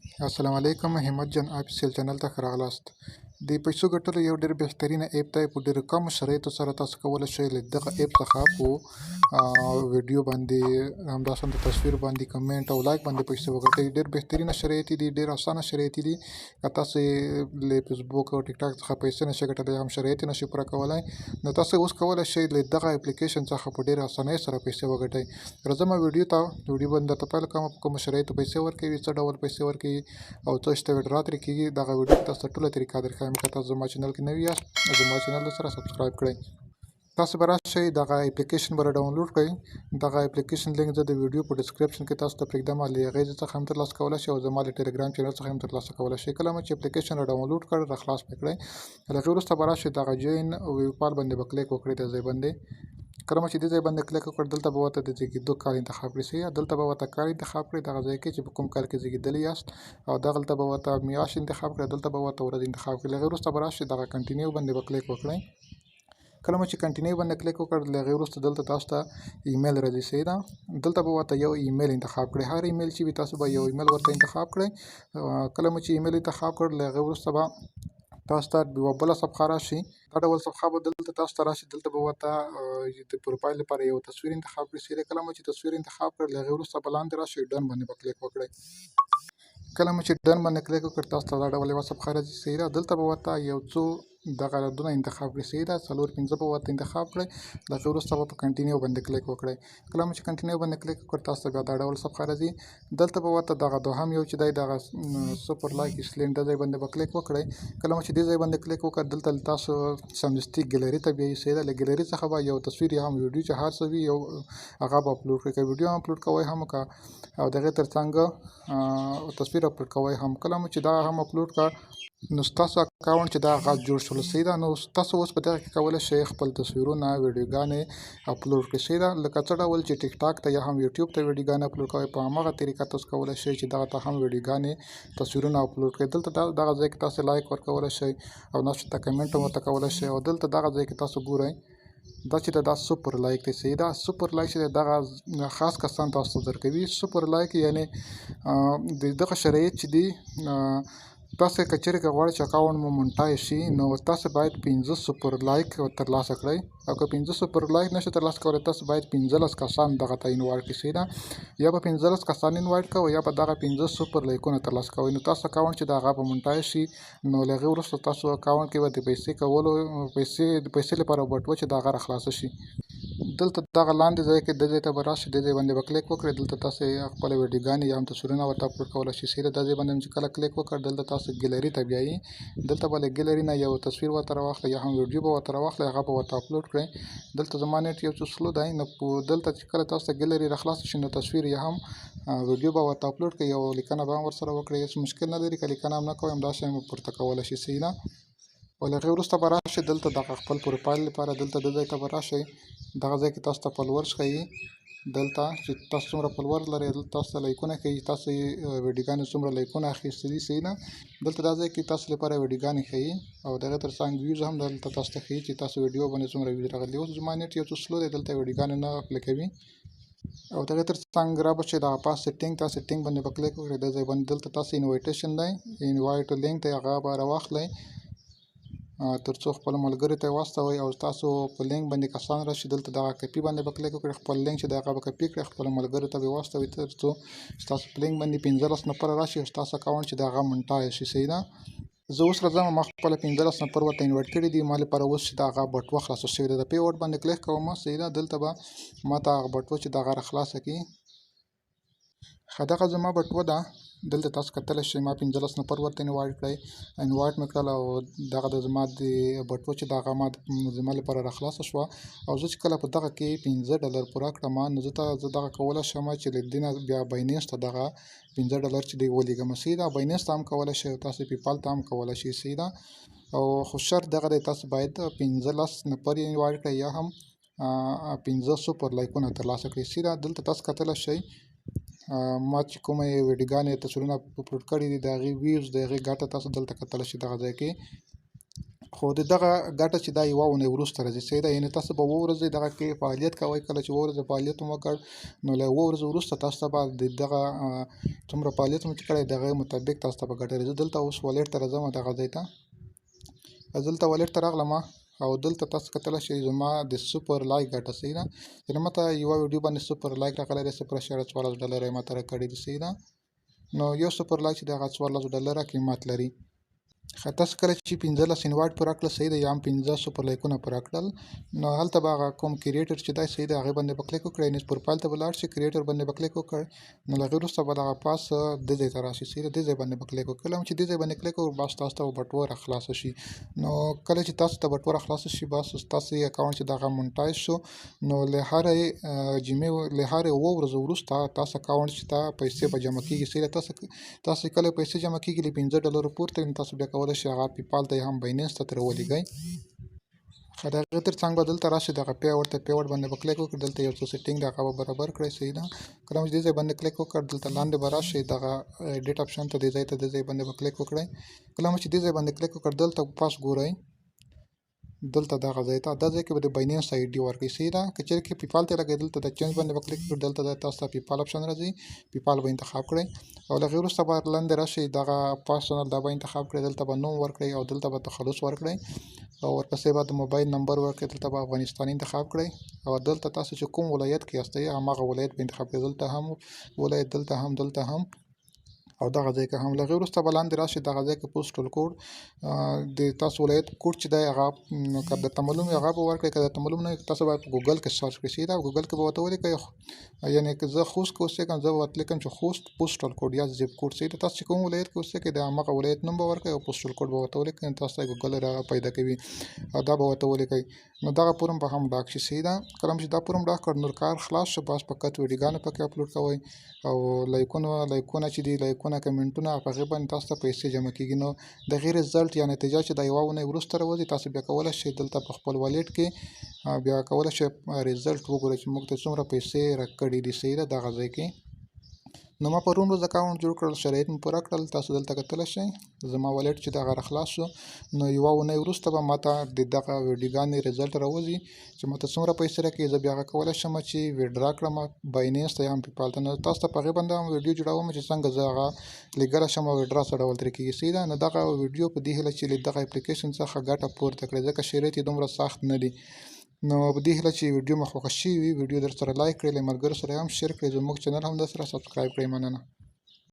السلام علیکم، همت جان افیشیل چینل ته ښه راغلاست. د پیسو ګټلو یو ډېر بهترینه app دی. په ډېرو کمو شرایطو سره تاسو کولی شئ له دغه app څخه په ویډیو باندې، همداشان د تصویر باندې، کمنټ او like باندې پیسې وګټئ. ډېر بهترینه شرایط دي، ډېر اسانه شرایط دي. که تاسو له فیسبوک او ټیک ټاک څخه پیسې نشئ ګټلی، هم شرایط نشئ پوره کولی، نو تاسو اوس کولی شئ له دغه اپلیکیشن څخه په ډېره اسانۍ سره پیسې وګټئ. راځم ویډیو ته، ویډیو باندې درته پیل کوم. په کومو شرایطو پیسې ورکوي، څه ډول پیسې ورکوي او څه شته withdraw ترې کېږي، دغه ویډیو کې تاسو ته ټوله طریقه درښایم. که تاسو زما چینل کې نوي یاست، زما چینل سره subscribe کړئ. تاسو به راشئ، دغه اپلیکیشن به download کړئ. دغه اپلیکیشن لینک زه د ویډیو په description کې تاسو ته پرېږدم، له هغې څخه هم ترلاسه کولی شئ او زما له ټلګرام چینل څخه هم ترلاسه کولی شئ. کله مو چې اپلیکیشن را download کړ، را خلاص پرې کړئ، له هغې وروسته به راشئ، دغه join ویپال باندې به کلیک وکړئ. د ځای باندې کله مو چې دې ځای باندې کلیک وکړ، دلته به ورته د زیږېدو کال انتخاب کړئ. صحیح، دلته به ورته کال انتخاب کړئ، دغه ځای کې چې په کوم کال کې زیږېدلي یاست، او دغلته به ورته میاشت انتخاب کړئ، دلته به ورته ورځ انتخاب کړئ. له هغې وروسته به راشئ، دغه continue باندې به کلیک وکړئ. کله مو چې continue باندې کلیک وکړ، له هغې وروسته دلته تاسو ته ایمیل راځي. صحیح ده، دلته به ورته یو ایمیل انتخاب کړئ. هر ایمیل چې وي، تاسو به یو ایمیل ورته انتخاب کړئ. کله مو چې ایمیل انتخاب کړ، له هغې وروسته به تاسو ته یوه بله صفحه راشي. دا ډول صفحه به دلته تاسو ته راشي. دلته به ورته د پروفایل لپاره یو تصویر انتخاب کړئ. صحیح ده، کله مو چې تصویر انتخاب کړ، له هغې وروسته به لاندې راشئ، done باندې به کلیک وکړئ. کله مو چې done باندې کلیک وکړ، تاسو ته دا ډول یوه صفحه راځي. صحیح ده، دلته به ورته یو څو دغه ردونه انتخاب کړئ. صحیح ده، څلور پنځه به ورته انتخاب کړئ. له هغې وروسته به په continue باندې کلیک وکړئ. کله مو چې continue باندې کلیک وکړ، تاسو ته بیا دا ډول صفحه راځي. دلته به ورته دغه دوهم یو چې دی، دغه super like اسلینډ، د ځای باندې به کلیک وکړئ. کله مو چې دې ځای باندې کلیک وکړ، دلته تاسو سمدستي ګیلري ته بیایي. صحیح ده، له ګیلري څخه به یو تصویر یا هم ویډیو چې هر څه وي، یو هغه به اپلوډ کړئ. که ویډیو هم اپلوډ کوئ هم که او د هغې تر څنګ تصویر اپلوډ کوئ هم. کله مو چې دا هم اپلوډ کړ، نو ستاسو اکاونټ چې دا هغه جوړ شول. صحیح ده، نو تاسو اوس په دغه کې کولی شئ خپل تصویرونه، ویډیوګانې اپلوډ کړئ. صحیح ده، لکه څه ډول چې ټیک ټاک ته یا هم یوټیوب ته ویډیوګانې اپلوډ کوئ، په هماغه طریقه تاسو کولی شئ چې دغه ته هم ویډیوګانې، تصویرونه اپلوډ کړئ. دلته دغه ځای کې تاسو like ورکولی شئ او تاسو ته کمنټ هم ورته کولی شئ. او دلته دغه ځای کې تاسو ګورئ، دا چې دا super like دی. صحیح ده، super like چې دغه خاص کسان تاسو ته درکوي. super like یعنی د دغه شرایط چې دي، تاسو که چېرې که غواړئ چې اکاونټ مو monetize شي، نو تاسو باید 5 super like ترلاسه کړئ. او که 5 super like نشئ ترلاسه کولی، تاسو باید 15 کسان دغه ته invite کړئ. صحیح ده، یا به 15 کسان invite کوئ یا به دغه 5 سوپر لایکونه ترلاسه کوئ، نو تاسو اکاونټ چې د هغه به monetize شي. نو له هغې وروسته تاسو اکاونټ کې به د پیسې کولو پیسې د پیسې لپاره بټوه چې د هغه راخلاصه شي. دلته دغه لاندې ځای کې د ځای ته به راشئ، دې ځای باندې به کلیک وکړئ. دلته تاسو خپله ویډیوګانې یا هم تصویرونه ورته اپلوډ کولی شئ. صحیح ده، دا ځای باندې چې کله کلیک وکړ، دلته تاسو ګیلري ته بیایي. دلته به له ګیلري نه یو تصویر ورته راواخلئ یا هم ویډیو به ورته راواخلئ، هغه به ورته اپلوډ کړئ. دلته زما نېټ یو څه slow دی، نو دلته چې کله تاسو ته ګیلري راخلاصه شي، نو تصویر یا هم ویډیو به ورته اپلوډ کړئ، یو لیکنه به هم ورسره وکړئ. هېڅ مشکل نه لري، که لیکنه هم نه کوئ، همداسې هم پورته کولی شئ. صحیح ده، او له هغې وروسته به راشئ دلته دغه خپل پروفایل لپاره، دلته د ځای ته به راشئ. دغه ځای کې تاسو ته followers ښیي، دلته چې تاسو څومره follower لرئ، دلته تاسو ته لایکونه ښیي، تاسو یې ویډیوګانې څومره لایکونه اخیستي دي. صحیح ده، دلته دا ځای کې تاسو لپاره ویډیوګانې ښیي او د هغې تر څنګ views هم دلته تاسو ته ښیي چې تاسو ویډیو باندې څومره views راغلي. اوس زما نېټ یو څه slow دی، دلته ویډیوګانې نه پلی کوي. او د هغې تر څنګ را به شئ دغه پاس setting ته، setting باندې به کلیک وکړئ. د ځای باندې دلته تاسو invitation دی، invite link دی، هغه به راواخلئ تر څو خپل ملګري ته یې واستوئ او تاسو په لینک باندې کسان راشي. دلته دغه کپي باندې به کلیک وکړئ، خپل لینک چې دی هغه به کپي کړئ، خپل ملګرو ته به یې واستوئ تر څو ستاسو په لینک باندې 15 نفره راشي او ستاسو اکاونټ چې دی هغه monetize شي. صحیح ده، زه اوس راځم، ما خپله 15 نفر ورته invite کړي دي. ما لپاره اوس چې د هغه بټوه خلاصه شوې ده، د payout باندې کلیک کوم. صحیح ده، دلته به ما ته هغه بټوه چې د هغه راخلاصه کړي. ښه، دغه زما بټوه ده، دلته تاسو کتلی شئ، ما 15 نفر ورته invite کړی، invite مې کړل او دغه د زما د بټوه چې د هغه ما زما لپاره راخلاصه شوه. او زه چې کله په دغه کې 5 ډالر پوره کړم، نو زه دغه کولی شم چې له دې نه بیا بایننس ته دغه 5 ډالر چې دی ولېږم. صحیح ده، بایننس ته هم کولی شئ او تاسو پیپال ته هم کولی شئ. صحیح ده، او خو شرط دغه دی، تاسو باید 15 نفر یې invite کړئ یا هم 5 سوپر لایکونه ترلاسه کړئ. صحیح ده، دلته تاسو کتلی شئ، ما چې کومې ویډیوګانې، تصویرونه اپلوډ کړي دي، د هغې views، د هغې ګټه تاسو دلته کتلی شئ دغه ځای کې. خو د دغه ګټه چې دا یوه اونۍ وروسته راځي، صحیح ده. یعنې تاسو به اووه ورځې دغه کې فعالیت کوئ، کله چې اووه ورځې فعالیت مو وکړ نو له اووه ورځو وروسته تاسو ته به د دغه څومره فعالیت مو چې کړی د هغې مطابق تاسو ته به ګټه راځي. دلته اوس wallet ته راځم، دغه ځای ته دلته wallet ته راغلم او دلته تاسو کتلی شئ زما د super like ګټه، صحیح ده. یعنې ما ته یوه ویډیو باندې super like راغلی دی، 0.14 ډالره یې ما ته راکړي دي، صحیح ده. نو یو super like چې د هغه 14 ډالره قیمت لري. ښه، تاسو کله چې 15 invite پوره کړل، صحیح ده، یا هم 5 super لایکونه پوره کړل، نو هلته به هغه کوم creator چې دی، صحیح ده، هغې باندې به کلیک وکړئ، یعنې پروفایل ته به لاړ شئ، creator باندې به کلیک وکړئ. نو له هغې وروسته به دغه پاس دې ځای ته راشي، صحیح ده، دې ځای باندې به کلیک وکړئ. کله هم چې دې ځای باندې کلیک وکړئ، بس تاسو ته به بټوه راخلاصه شي. نو کله چې تاسو ته بټوه راخلاصه شي، بس ستاسو اکاونټ چې دغه monetize شو. نو له هرې جمعې، له هرې اووه ورځو وروسته تاسو اکاونټ چې ته پیسې به جمع کېږي، صحیح ده. تاسو کله پیسې جمع کېږي له 5 ډالرو پورته، نو تاسو بیا کولی شئ هغه PayPal ته هم Binance ته ترې ولېږئ. ښه، د هغې تر څنګ به دلته راشي دغه payout ته، payout باندې به کلیک وکړئ. دلته یو څه setting د هغه به برابر کړئ، صحیح ده. کله چې دې ځای باندې کلیک وکړ، دلته لاندې به راشئ دغه edit option ته، دې ځای ته، دې ځای باندې به کلیک وکړئ. کله چې دې ځای باندې کلیک وکړ، دلته پاس ګورئ دلته دغه ځای ته، دا ځای کې به د Binance ID ورکړئ، صحیح ده. که چېرې کې PayPal ته لګئ، دلته د change باندې به کلیک وکړئ. دلته د تاسو ته PayPal option راځي، PayPal به انتخاب کړئ او له هغې وروسته به لاندې راشئ دغه personal، دا به انتخاب کړئ. دلته به نوم ورکړئ او دلته به تخلص ورکړئ او ورپسې به د موبایل نمبر ورکړئ. دلته به افغانستان انتخاب کړئ او دلته تاسو چې کوم ولایت کې یاستئ، هماغه ولایت به انتخاب کړئ. دلته هم ولایت، دلته هم، دلته هم او دغه ځای کې هم. له هغې وروسته به لاندې راشي دغه ځای کې postal code، د تاسو ولایت کوډ چې دی هغه که درته معلوم وي هغه به ورکړئ، که درته معلوم نه وي تاسو باید په ګوګل کې search کړئ، صحیح ده. ګوګل کې به ورته ولیکئ، یعنې که زه خوست کې اوسېږم، زه به ورته لیکم چې خوست postal code یا zip code، صحیح ده. تاسو چې کوم ولایت کې اوسېږئ، د هماغه ولایت نوم به ورکړئ او postal code به ورته ولیکئ، تاسو ته ګوګل را پیدا کوي او دا به ورته ولیکئ. نو دغه فورم به هم ډک شي، صحیح ده. کله چې دا فورم ډک کړ، نور کار خلاص شو. بس فقط ویډیوګانې پکې اپلوډ کوئ او لایکونه چې دي، لایکونه، کمنټونه، په هغې باندې تاسو ته پیسې جمع کېږي. نو د هغې result یا نتیجه چې دا یوه اونۍ وروسته راوځي، تاسو بیا کولی شئ دلته په خپل wallet کې بیا کولی شئ result وګورئ چې موږ ته څومره پیسې راکړي دي، صحیح ده، دغه ځای کې. نو ما پرون ورځ اکاونټ جوړ کړل، شرایط مې پوره کړل. تاسو دلته کتلی شئ زما wallet چې دغه راخلاص شو. نو یوه اونۍ وروسته به ماته د دغه ویډیوګانې result راوځي چې ماته څومره پیسې راکوي. زه بیا هغه کولی شم چې withdraw کړم Binance ته یا هم PayPal ته. نو تاسو ته په هغې باندې هم ویډیو جوړوم چې څنګه زه هغه لیږلی شم او withdraw څه ډول ترې کېږي، صحیح ده. نو دغه ویډیو په دې هیله چې له دغه اپلیکیشن څخه ګټه پورته کړئ، ځکه شرایط یې دومره سخت نه دي. نو په دې هیله چې ویډیو مو خوښه شوې وي، ویډیو در سره like کړئ، له ملګرو سره هم share کړئ، زموږ channel هم در سره subscribe کړئ. مننه.